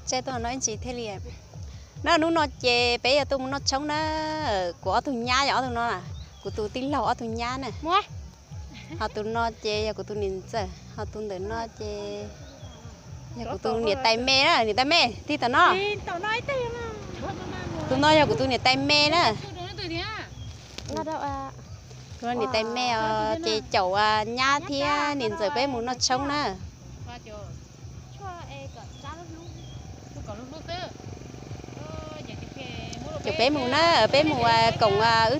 Tse tuaj no ib ntsis thiaj li. No hnub no ces peb yuav tuaj mus noj tshoob na. Kuv ob tug nyab yog ob tug no, kuv tus tij laug ob tug nyab na. Ho tus no ces yog kuv tus niam ntxawm, ho tus ntawm no ces yog kuv tus niam tais me na, niam tais me tig tom no. Tus no yog kuv tus niam tais me na. Tus no niam tais me os, ces caum nyab thiab niam ntxawm peb mus noj tshoob na. Ces peb mus na, peb mus koom wb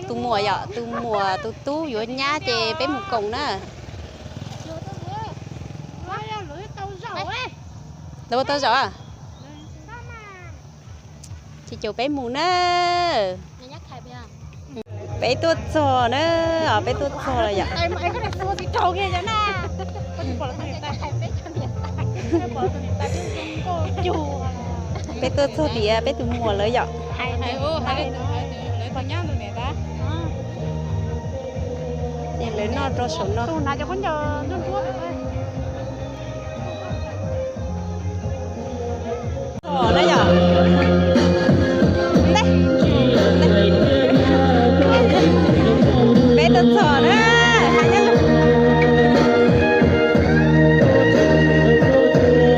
tus muam yom, tus muam tus tub yuav nyab ces peb mus koom na. Lawv ua tau zaum? Ces caum peb mus na. Peb tuaj txog na, peb tuaj txog lawm yom. Peb tuaj txog tias peb tus muam lawv yom. Ces lawv noj rau saum no. Peb tuaj txog na,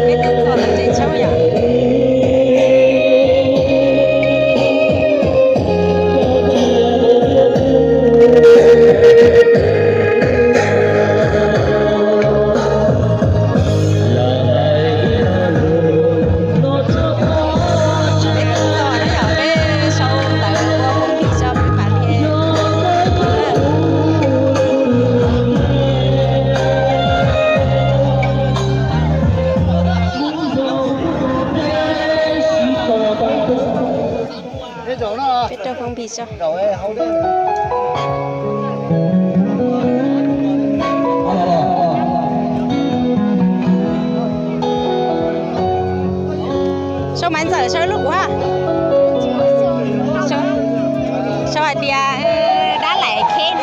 peb tuaj txog ntawm tsev tshoob yom. Peb rau phoo pis tso. Sau maiv ntxawm sau ib lub kuv ha. Sau hais tias dab laim kheb.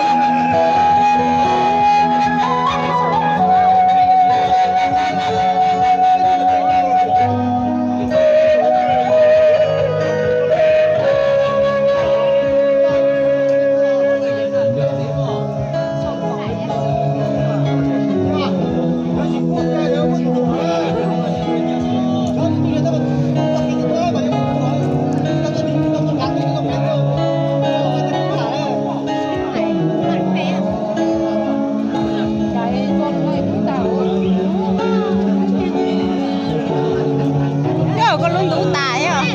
Yog koj lub ntub tas yog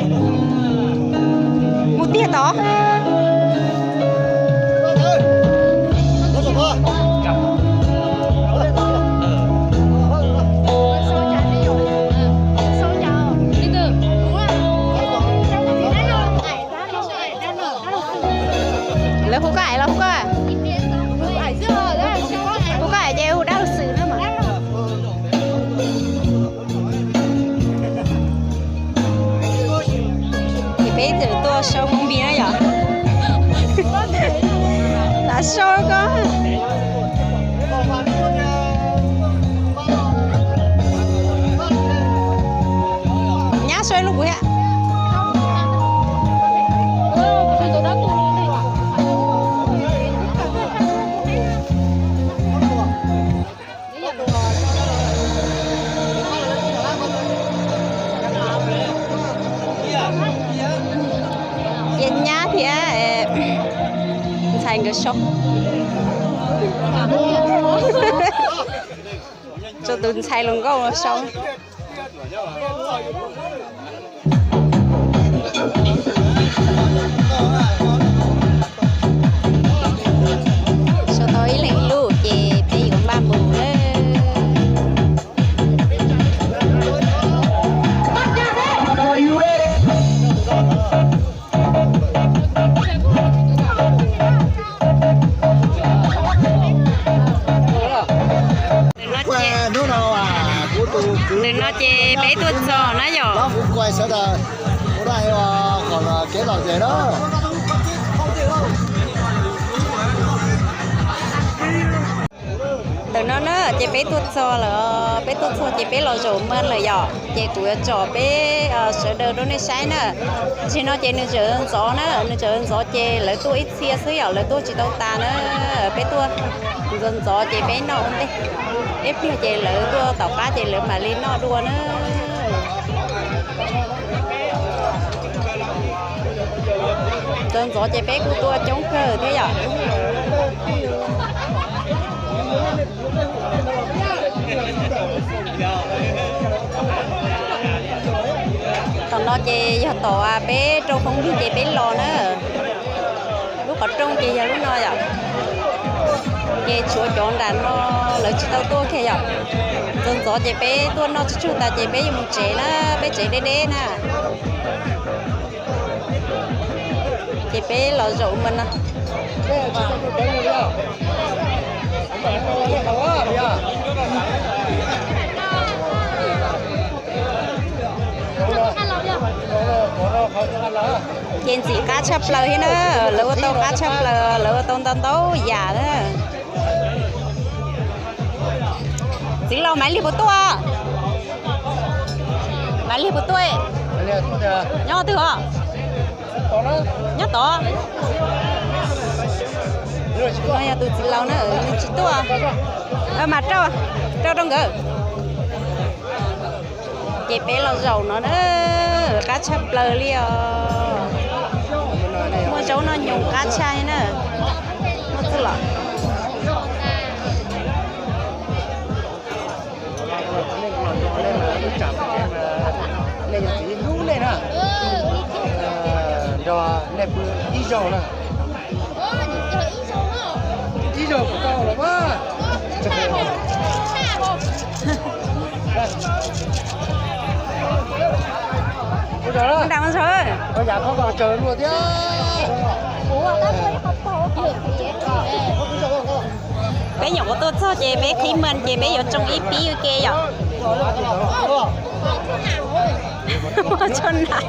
mus tiag tod. Lawv hu koj ais los hu koj, hu koj ais ces hu dab laug Xwm na mas. Ces peb txawm tuaj sau phoo pis na yom. Lam sau koj. Nyab sau ib lub kuv thiab. Ces nyab thiab ntxhais nkawd sau. Tso tus ntxhais hluas nkauj los sau. Sau tau ib leeg lub ces peb yuav npaj mus lawm. Ntawm no ces peb tuaj txog na yom. Ntawm No na ces peb tuaj txog lawm, peb tuaj txog ces peb los zaum mas lawm yom, ces kuv yuav tsom peb sawv daws rau nej saib na. Tam sim no ces nws tseem ntxov na, nws tseem ntxov ces lawv tuaj ib txhia xwb yom, lawv tuaj tsis tau tas na. Peb tuaj ntxov ntxov ces peb noj ua ntej, ib pliag ces lawv tuaj tom qab ces lawv mam li noj dua na. Ntxov ntxov ces peb kuj tuaj coob kawg thiab yom. Tom no ces yog tom peb rau foob npig ces peb los na. Lub qhov rooj ces yog lub no yom. Ces tshuav cov nram no lawv tsis tau tuaj kiag yom. Ntxov ntxov ces peb tuaj noj tsuj tsuag tas ces peb yuav mus tsev na, peb tsev deb deb na. Ces peb los zaum mas no. Ces ntxim qab tshaj plaws thiab na, lawv ua tau qab tshaj plaws, lawv ua tau ntau ntau yam na. Txiv laus, Maiv Lig puas tuaj? Maiv Lig puas tuaj? Nyob twg os? Nyob tod. No yog tus txiv laus na, nws tsis tuaj. Mas rau, rau rau nkawd. Ces peb los zaum no na, qab tshaj plaws li os. Muaj zaub noj nyoos qab tshaj na. Muaj txwj los. Nej yog txiv hlub nej na, nrog nej pw ib zaug na. Ib zaug kuv tau los mas. Ua cas na? Ua cas koj tsaug luaj thiab? Peb nyuam qhuav tuaj txog ces peb qhib mas ces peb yuav tsoo ib pib ua ke yom. Muaj tshuaj nam.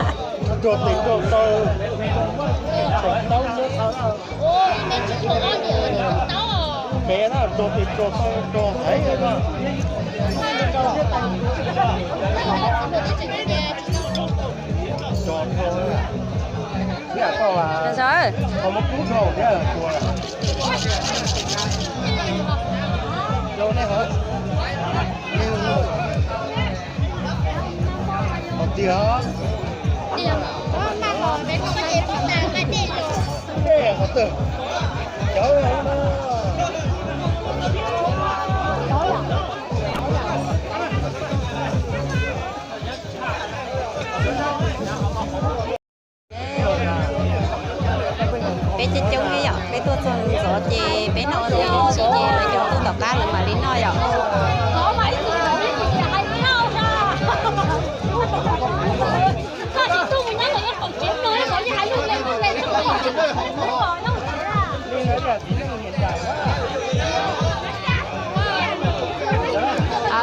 Peb coob coob yom, peb tuaj txog ntxov ces peb noj ua ntej ib ntsis ces lawv cov tuaj tom qab lawv mam li noj yom.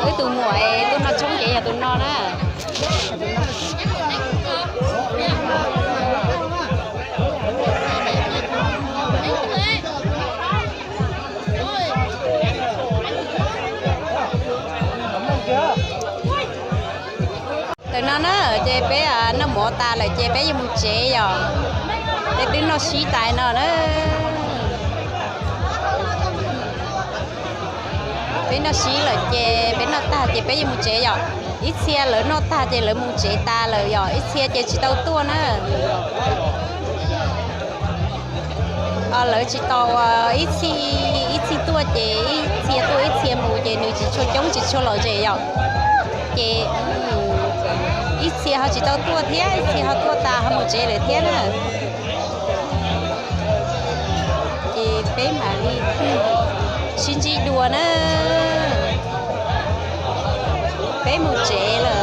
Wb tus muam es tuaj noj tshoob ces yog tus no na. Tam no na ces peb noj mov tas lawm ces peb yuav mus tsev yom. Peb twb noj sib tas no na. Peb noj sib lawm ces peb noj tag ces peb yuav mus tsev yom. Ib txhia lawv noj tag ces lawv mus tsev tas lawm yom, ib txhia ces tsis tau tuaj na. Lawv tsis tau ib txhia, ib txhia tuaj ces ib txhia tuaj ib txhia mus ces nws tsis tshua coob tsis tshua lom zem yom. Ces ib txhia ho tsis tau tuaj thiab, ib txhia ho tuaj tas ho mus tsev lawm thiab na. Ces peb mam li sib ntsib dua na. Peb mus tsev lawm.